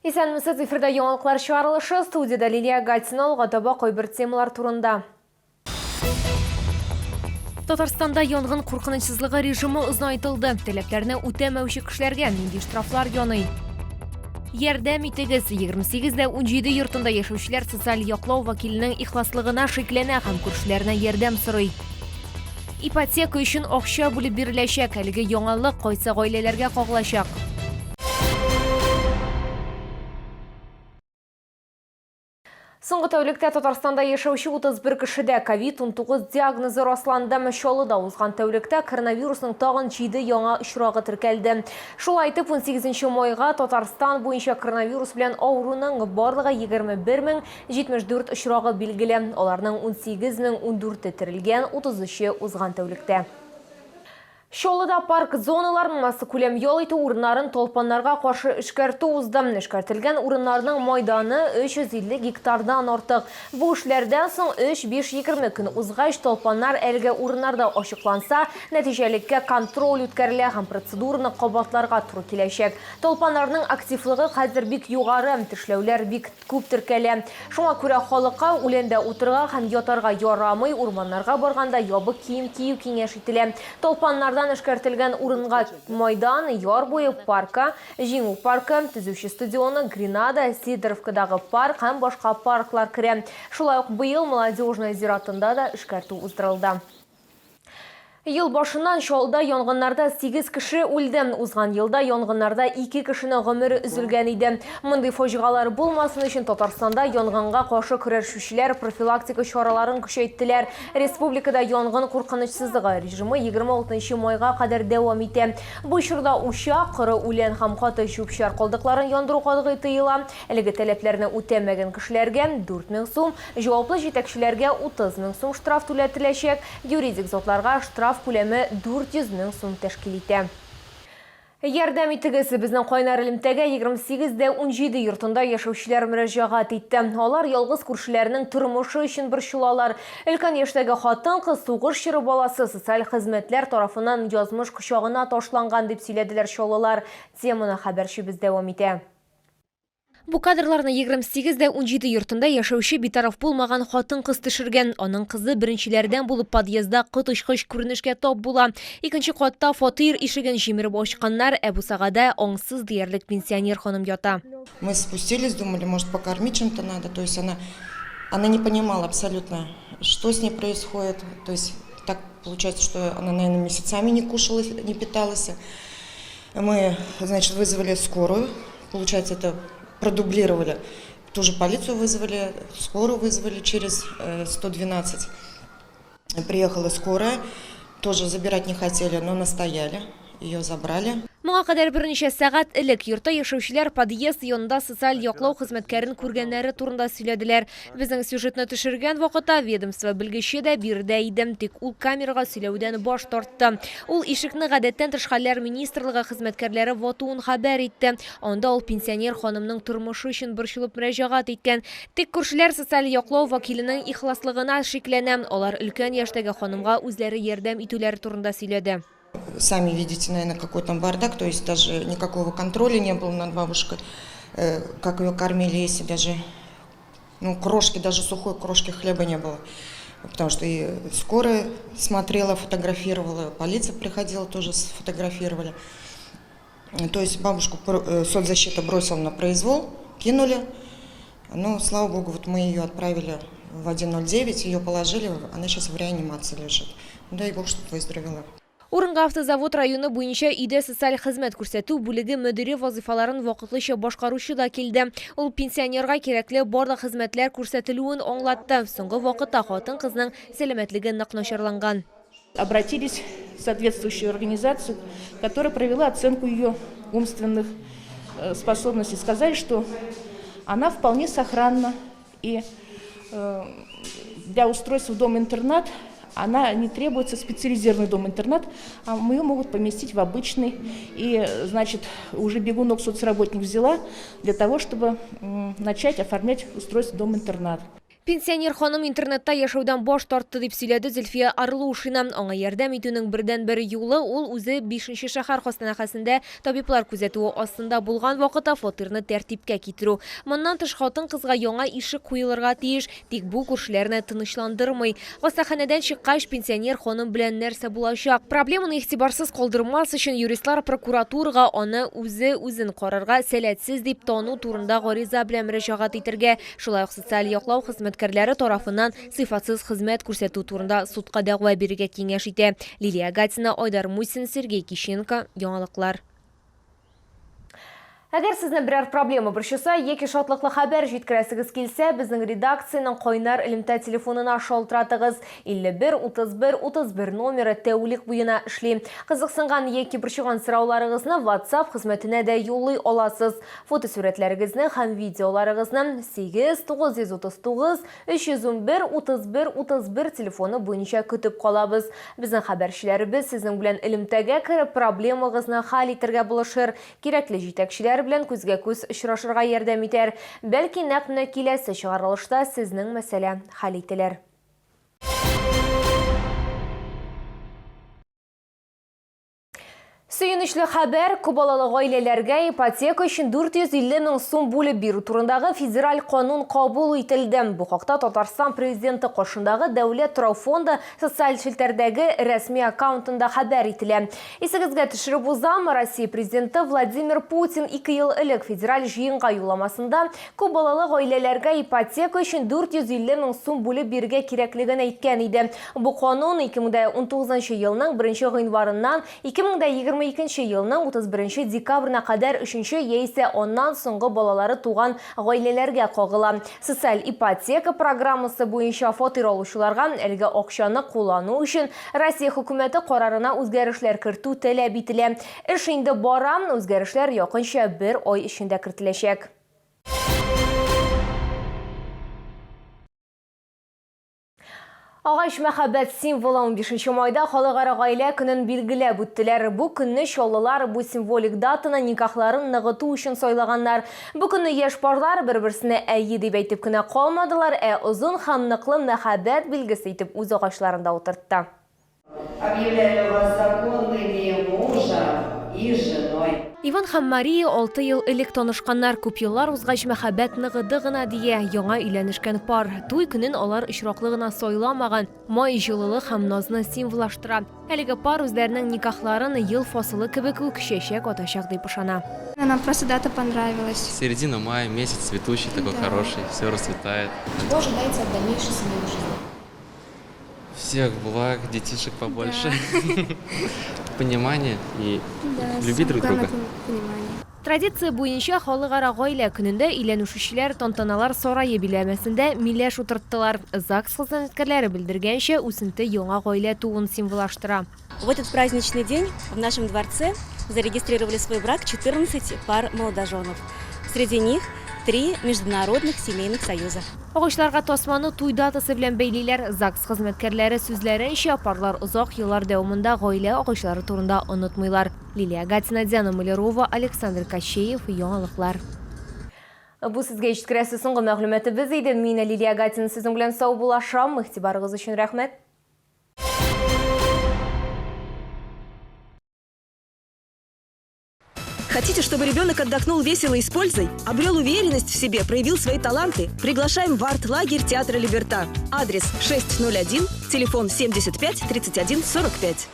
Исәнмесез, эфирда яңалыклар чыгарылышы, студиядә Лилия Гатина, алга таба кайбер темалар турында. Татарстанда янгын куркынычсызлыгы режимы озайтылды. Таләпләрне үтәмәүче кешеләргә нинди штрафлар яный? Ярдәм итегез! 28 дә 17 йортында яшәүчеләр социаль яклау вәкиленең ихласлыгына шикләнә һәм күршеләренә ярдәм сорый. Ипотека өчен акча бүлеп биреләчәк. Әлеге яңалык кайсы гаиләләргә кагылачак? Соңгы тәүлектә Татарстанда яшәүче 31 кешедә ковид-19 диагнозы расланды. Чаллыда узган тәүлектә коронавирусның тагын 7 яңа очрагы теркәлде. Шулай итеп, 18 майга Татарстан буенча коронавирус белән авыруның барлыгы 21 074 очрагы билгеле. Аларның 18 014-е терелгән, 33-е узган тәүлектә. Чаллыда парк зоналарын, массакүләм ял итү урыннарын талпаннарга каршы эшкәртү узды. Эшкәртелгән урыннарның майданы 350 гектардан артык. Бу эшләрдән соң 3, 5, 20 көн узгач, талпаннар әлеге урыннарда ачыкланса, нәтиҗәлеккә контроль үткәрелә һәм процедураны кабатларга туры киләчәк. Талпаннарның активлыгы хәзер бик югары, тешләүләр бик Күп теркәлә. Шуңа күрә халыкка үләндә утырырга һәм ятарга ярамый, урманнарга барганда ябык кием кию киңәш ителә. Талпаннардан эшкәртелгән урынга Майдан, Яр буе паркы, Җиңү паркы, Төзүче стадионы, Гренада, Сидоровкадагы парк һәм башка парклар керә. Шулай ук быел Молодежная зиратында да эшкәртү уздырылды. Ел башыннан Чаллыда янгыннарда 8 кеше үлде. Узган елда янгыннарда 2 кешенең гомере өзелгән иде. Мондый фаҗигалар булмасын өчен Татарстанда янгынга каршы көрәшүчеләр профилактика чараларын көчәйттеләр. Республикада янгын куркынычсызлыгы режимы 26 майга кадәр дәвам итә. Бу чорда учак, коры үлән һәм каты чүп-чар калдыкларын яндыру катгый тыела. Әлеге таләпләрне үтәмәгән кешеләргә 4000 сум, Җаваплы җитәкчеләргә 30 мең сум штраф түләтеләчәк, юридик затларга штраф күләме 400 мең сум тәшкил итә. Ярдәм итегез! Безнең кайнар элемтәгә 28 дә 17 йортында яшәүчеләр мөрәҗәгать итте. Алар ялгыз күршеләренең тормышы өчен борчылалар. Өлкән яшьтәге хатын-кыз, сугыш чоры баласы, социаль хезмәтләр тарафыннан язмыш кочагына ташланган, дип сөйләделәр чаллылар. Теманы хәбәрчебез дәвам итә. Бу кадрларны 28 дә 17 йортында яшәүче битараф булмаган хатын-кыз төшергән. Аның кызы беренчеләрдән булып подъездда коточкыч күренешкә тап була. Икенче катта фатир ишеген җимереп ачканнар, ә бусагада аңсыз диярлек пенсионер ханым ята. Мы спустились, думали, может, покормить чем-то надо. То есть она, она не понимала абсолютно, что с ней происходит. То есть так получается, что она, наверное, месяцами не кушала, не питалась. Мы, значит, вызвали скорую. Получается, это продублировали. Тоже полицию вызвали, скорую вызвали через 112. Приехала скорая, тоже забирать не хотели, но настояли, ее забрали. Моңа кадәр берничә сәгать элек йортта яшәүчеләр подъезд янында социаль яклау хезмәткәрен күргәннәре турында сөйләделәр. Безнең сюжетны төшергән вакытта ведомство белгече дә биредә иде, тик ул камерага сөйләүдән баш тартты. Ул ишекне гадәттән тыш хәлләр министрлыгы хезмәткәрләре ватуын хәбәр итте. Анда ул пенсионер ханымның тормышы өчен борчылып мөрәҗәгать иткән. Тик күршеләр социаль яклау вәкиленең ихласлыгына шикләнә. Алар өлкән яшьтәге ханымга үзләре ярдәм итүләре турында сөйләде. Сами видите, наверное, какой там бардак, то есть даже никакого контроля не было над бабушкой, как ее кормили, если даже, ну, крошки, даже сухой крошки хлеба не было. Потому что и скорая смотрела, фотографировала, полиция приходила, тоже сфотографировали. То есть бабушку соцзащита бросила на произвол, кинули. Но, слава богу, вот мы ее отправили в 1.09, ее положили, она сейчас в реанимации лежит. Дай бог, чтобы выздоровела. Урынга Автозавод районы буенча өйдә социаль хезмәт күрсәтү бүлеге мөдире вазыйфаларын вакытлыча башкаручы да килде. Ул пенсионерга кирәкле барлык хезмәтләр күрсәтелүен аңлатты. Соңгы вакытта хатын-кызның сәламәтлеге нык начарланган. Обратились в соответствующую организацию, которая провела оценку ее умственных способностей. Сказали, что она вполне сохранна и для устройства в дом-интернат она не требуется специализированный дом-интернат, а ее могут поместить в обычный. И, значит, уже бегунок соцработник взяла для того, чтобы начать оформлять устройство дом-интернат. Пенсионер ханым интернетта яшәүдән баш тартты, дип сөйләде Зөлфия Орлушина. Аңа ярдәм итүнең бердәнбер юлы ул үзе 5 шәһәр хастаханәсендә табиблар күзәтүе астында булган вакытта фатирны тәртипкә китерү. Моннан тыш хатын-кызга яңа ишек куелырга тиеш, тик бу күршеләрне тынычландырмый. Хастаханәдән чыккач, пенсионер ханым белән нәрсә булачак? Проблеманы игътибарсыз калдырмас өчен юристлар прокуратурага аны үзе үзен карарга сәләтсез дип тану турында гариза белән мөрәҗәгать итәргә, шулай ук социаль яклау хезмәткәрләре тарафыннан сыйфатсыз хезмәт күрсәтү турында судка дәгъва бирергә киңәш итә. Лилия Гатина, Айдар Мусин, Сергей Кищенко. Яңалыклар. Әгәр сезне берәр проблема борчыса яки шатлыклы хәбәр җиткерәсегез килсә, безнең редакциянең кайнар элемтә телефонына шалтыратыгыз. 51 31 31 номеры тәүлек буена эшли. Кызыксынган яки борчыган сорауларыгызны WhatsApp хезмәтенә дә юллый аласыз. Фотосурәтләрегезне һәм видеоларыгызны 8 939 311 31 31 телефоны буенча көтеп калабыз. Безнең хәбәрчеләребез сезнең белән элемтәгә кереп, проблемагызны хәл итәргә булышыр, кирәкле җитәкчеләр белән күзгә-күз очрашырга ярдәм итәр. Бәлки, нәкъ менә киләсе чыгарылышта сезнең мәсьәлә хәл ителер. Сөенечле хәбәр, күпбалалы гаиләләргә ипотека өчен 450 мең сум бүлеп бирү турындагы федераль канун кабул ителде. Бу хакта Татарстан Президенты каршындагы Дәүләт торак фонды социаль челтәрдәге рәсми аккаунтында хәбәр ителә. Исегезгә төшереп узам, Россия Президенты Владимир Путин 2 ел элек федераль җыенга юлламасында күпбалалы гаиләләргә ипотека өчен 450 мең сум бүлеп бирергә кирәклеген әйткән иде. Бу канун 2019 елның 1 гыйнварыннан 2022 елның 31 декабренә кадәр өченче яисә аннан соңгы балалары туган гаиләләргә кагыла. Социаль ипотека программасы буенча фатир алучыларга әлеге акчаны куллану өчен Россия Хөкүмәте карарына үзгәрешләр кертү таләп ителә. Эш инде бара, үзгәрешләр якынча бер ай эчендә кертеләчәк. Агач мәхәббәт символы 15 майда Халыкара гаилә көнен билгеләп үттеләр. Бу көнне чаллылар бу символик датаны никахларын ныгыту өчен сайлаганнар. Бу көнне яшь парлар бер-берсенә әйе дип әйтеп кенә калмадылар, ә озын һәм ныклы мәхәббәт билгесе итеп үз агачларын да утыртты. Объявляю вас законными мужем и женой. Иван һәм Мария алты ел элек танышканнар. Күп еллар узгач, мәхәббәт ныгыды гына, дия яңа өйләнешкән пар. Туй көнен алар очраклы гына сайламаган. Май җылылык һәм назны символлаштыра. Әлеге пар үзләренең никахларын ел фасылы кебек үк чәчәк атачак дип ышана. Нам просто дата понравилась. Середина мая, месяц цветущий, такой хороший, все расцветает. Чего ожидаете от дальнейшей семейной жизни? Всех благ, детишек побольше, понимания и любить друг друга. Понимание. Традиция буенча Халыкара гаилә көнендә өйләнешүчеләр тантаналар сарае биләмәсендә миләш утырттылар. ЗАГС хезмәткәрләре белдергәнчә, үсенте яңа гаилә тууын символлаштыра. В этот праздничный день в нашем дворце зарегистрировали свой брак 14 пар молодоженов. Среди них 3 международных семейных союза. Агачларга тасманы туй датасы белән бәйлиләр. ЗАГС хезмәткәрләре сүзләренчә, парлар озак еллар дәвамында гаилә агачлары турында онытмыйлар. Лилия Гатина, Диана Малярова, Александр Кощеев, Яңалыклар. Бу сезгә җиткерәсе соңгы мәгълүматыбыз иде. Мин Лилия Гатина сезнең белән саубуллашам. Игътибарыгыз өчен рәхмәт. Хотите, чтобы ребенок отдохнул весело и с пользой? Обрел уверенность в себе, проявил свои таланты? Приглашаем в арт-лагерь Театра Либерта. Адрес 601, телефон 75 31 45.